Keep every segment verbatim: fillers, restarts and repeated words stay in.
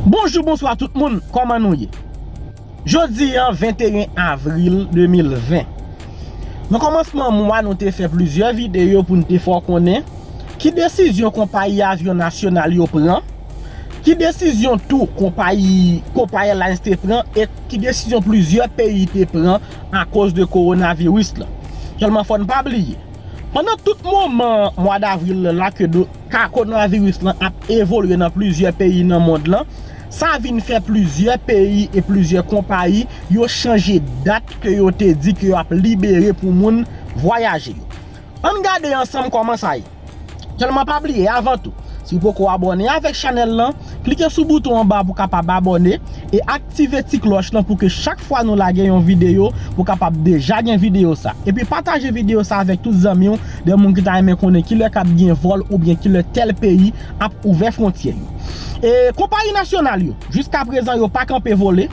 Bonjou, bonswa tout moun, kòman nou ye? Jodi a, venteyen avril de mil ven. Nan kòmansman mwa, nou te fè plizyè videyo pou n te fè w konnen ki desizyon konpayi avyon nasyonal yo pran, ki desizyon tou konpayi Copa Airlines te pran e ki desizyon plizyè peyi te pran akoz de kowonaviris la. Sèlman fò n pa bliye, pandan tout moman mwa davril la ke do, ka kowonaviris lan ap evolye nan plizyè peyi nan mond lan, sa vin fè plizyè peyi e plizyè konpayi yo chanje dat ke yo te di ke yo ap libere pou moun vwayaje yo. Ann gade ansanm kòman sa ye. Sèlman pa bliye, avan tou, si w poko abòne avèk chanèl lan, klike sou bouton anba pou kapab abòne e aktive ti klòch lan pou ke chak fwa nou lage yon videyo, ou kapab deja gen videyo sa. Epi pataje videyo sa avèk tout zanmi w, de moun ki ta renmen konnen kilè k ap gen vòl oubyen kilè tèl peyi ap ouvè fwontyè yo. E konpayi nasyonal yo, jiska prezan yo pa kanpe vole.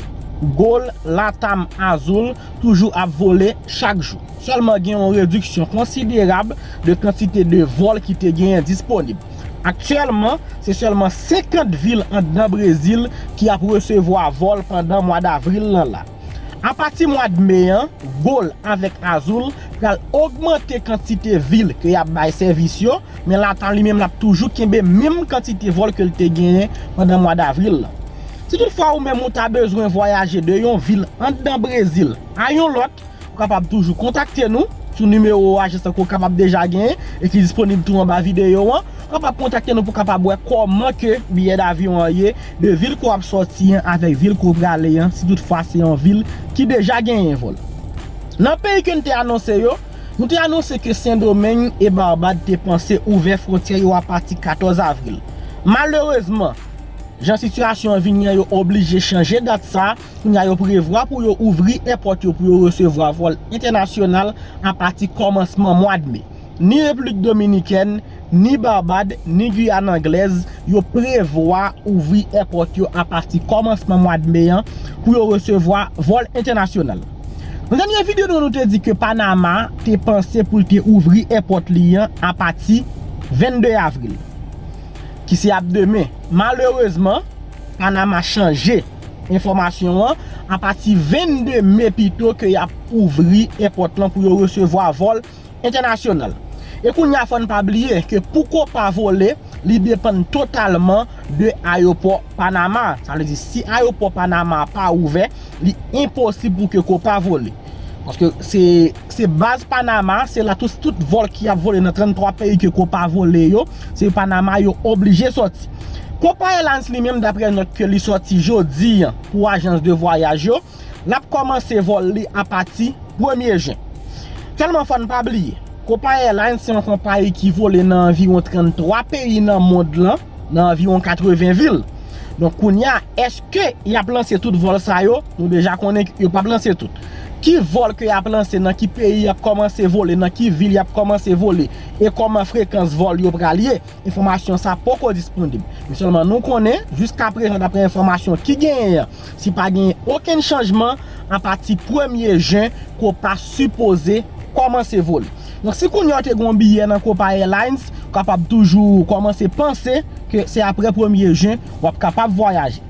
Gol, Latam, Azul toujou ap vole chak jou. Sèlman gen yon rediksyon konsiderab de kantite de vòl ki te genyen disponib. Aktyèlman, se sèlman senkant vil anndan Brezil ki ap resevwa vòl pandan mwa davril lan la. Apati mwa d me an, Gol avèk Azul pral ogmante kantite vil ke y ap bay sèvis yo, men Latam li menm l ap toujou kenbe menm kantite vòl ke l te genyen pandan mwa davril lan. Si toutfwa ou menm ou ta bezwen vwayaje de yon vil anndan Brezil a yon lòt, ou kapab toujou kontakte nou sou nimewo ajans lan ke w kapab deja genyen e ki disponib tou anba videyo an. Ou kapab kontakte nou pou kapab wè kòman ke biyè davyon an ye de vil ke w ap sòti an avèk vil ke w prale an, si toutfwa se yon vil ki deja genyen vòl. Nan peyi ke n te anonse yo, nou te anonse ke Sendomeng e Barbad te panse ouvè fwontyè yo apati katòz avril. Malerezman, jan sitiyasyon an vini an, yo oblije chanje dat sa. Kounye a, yo prevwa pou yo ouvri èpòt yo pou yo resevwa vòl entènasyonal apati kòmansman mwa d me. Ni Repiblik Dominikèn, ni Barbad, ni Giyàn Anglèz, yo prevwa ouvri èpòt yo apati kòmansman mwa d me an pou yo resevwa vòl entènasyonal. Nan dènye videyo nou, nou te di ke Panama te panse pou l te ouvri èpòt li an apati vennde avril, ki se ap demen. Malerezman, Panama chanje enfòmasyon an, apati vennde me pito ke y ap ouvri èpòt lan pou yo resevwa vòl entènasyonal. E kounye a, fò n pa bliye ke pou Copa vole, li depann totalman de ayewopò Panama. Sa vle di, si ayewopò Panama pa ouvè, li enposib pou ke Copa vole. Paske se, se baz Panama, se la tout, tout vòl ki ap vole nan tranntwa peyi ke Copa vole yo, se Panama yo oblije sòti. Copa Airlines li menm, daprè nòt ke li sòti jodi an pou ajans de vwayaj yo, l ap kòmanse vòl li apati premye jen. Sèlman fò n pa bliye, Copa Airlines se yon konpayi ki vole nan anviwon tranntwa peyi nan mond lan, nan anviwon katreven vil. Donk, kounye a, èske y ap lanse tout vòl sa yo? Nou deja konnen yo p ap lanse tout. Ki vòl ke y ap lanse, nan ki peyi y ap kòmanse vole, nan ki vil y ap kòmanse vole, e kòman frekans vòl yo pral ye? Enfòmasyon sa poko disponib. Men sèlman nou konnen, jiska prezan, daprè enfòmasyon ki genyen an, si pa genyen okenn chanjman, apati premye jen, Copa sipoze kòmanse vole. Donk, si kounye a w te gen yon biyè nan Copa Airlines, w kapab toujou kòmanse panse ke se apre premye jen w ap kapab vwayaje.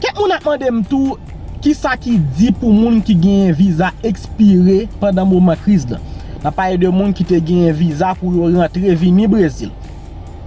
Kèk moun ap mande m tou, kisa ki di pou moun ki genyen viza ekspire pandan moman kriz lan? N ap pale de moun ki te genyen viza pou yo rantre vini Brezil.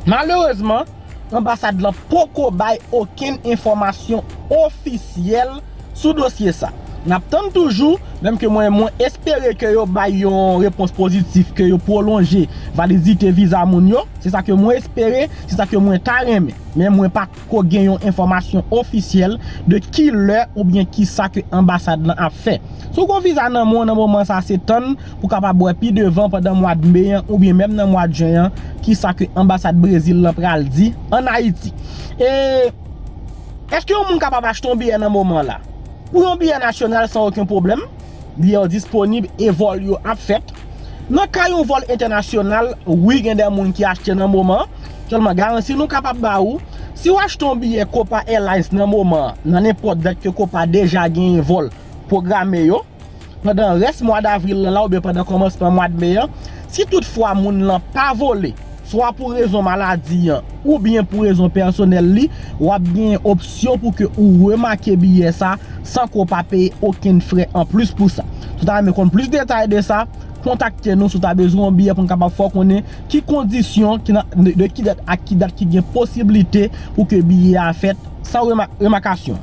Malerezman, anbasad lan poko bay okenn enfòmasyon ofisyèl sou dosye sa. N ap tann toujou, menm ke mwen, mwen espere ke yo bay yon repons pozitif, ke yo pwolonje validite viza moun yo. Se sa ke mwen espere, se sa ke mwen ta renmen. Men mwen pa ko gen yon enfòmasyon ofisyèl de ki lè oubyen kisa ke anbasad lan ap fè. Si w gen yon viza nan men w nan moman sa, se tann pou kapab wè pi devan pandan mwa d me an oubyen menm nan mwa d jen an, kisa ke anbasad Brezil lan pral di ann Ayiti. E èske yon moun kapab achte yon biyè nan moman la? Pou yon biyè nasyonal san okenn pwoblèm, biyè yo disponib e vòl yo ap fèt. Nan ka yon vòl entènasyonal, wi, gen de moun ki achte nan moman an. Sèlman garanti nou kapab ba ou, si w achte yon biyè Copa Airlines nan moman an, nan nenpòt dat ke Copa deja genyen vòl pwograme yo, pandan rès mwa davril lan la oubyen pandan kòmansman mwa d me an, si toutfwa moun lan pa vole, swa pou rezon maladi an oubyen pou rezon pèsonèl li, w ap gen opsyon pou ke ou remake biyè sa san ke w pa peye okenn frè anplis pou sa. Si w ta renmen konn plis detay de sa, kontakte nou si w ta bezwen yon biyè pou n kapab fè w konnen ki kondisyon, ki nan, de, de ki dat ak ki dat ki gen posiblite pou ke biyè a fèt san rema-, remakasyon.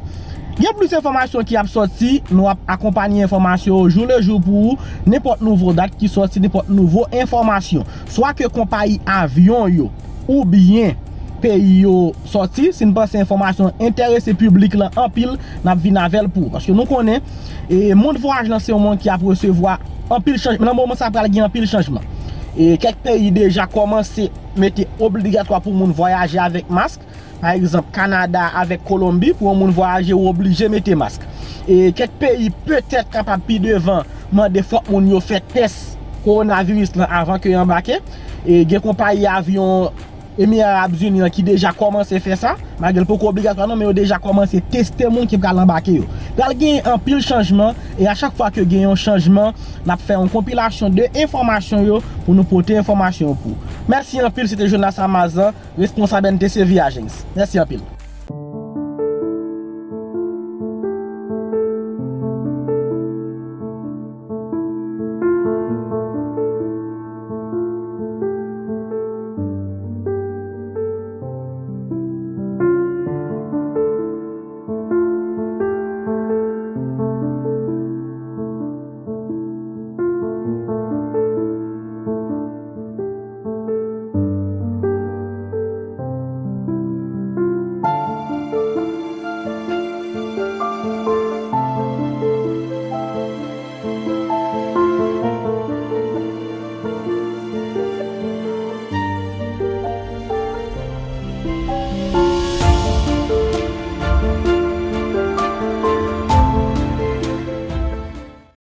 Gen plis enfòmasyon ki ap sòti, nou ap akonpaye enfòmasyon yo jou le jou pou ou, nenpòt nouvo dat ki sòti, nenpòt nouvo enfòmasyon. Swa ke konpayi avyon yo oubyen peyi yo sòti, si n panse enfòmasyon enterese piblik lan anpil, n ap vin avè l pou ou. Paske nou konnen, e, mond vwayaj lan se yon mond ki ap resevwa anpil chanjman. Nan moman sa pral gen anpil chanjman. E kèk peyi deja kòmanse mete obligatwa pou moun vwayaje avèk mask. Pa egzanp, Kanada avèk Kolonbi, pou yon moun vwayaje, ou oblije mete mask. E kèk peyi petèt kapab pi devan mande fòk moun yo fè tès kowonaviris lan avan ke yo anbake. E gen konpayi avyon Emira Arab Zini an ki deja kòmanse fè sa, malgre l poko obligatwa non, men yo deja kòmanse teste moun ki pral anbake yo. Pral gen anpil chanjman, e a chak fwa ke gen yon chanjman, n ap fè yon konpilasyon de enfòmasyon yo pou nou pote enfòmasyon yo pou ou. Mèsi anpil, se te Jonas Amazan, responsab N T C V Agency. Mèsi anpil.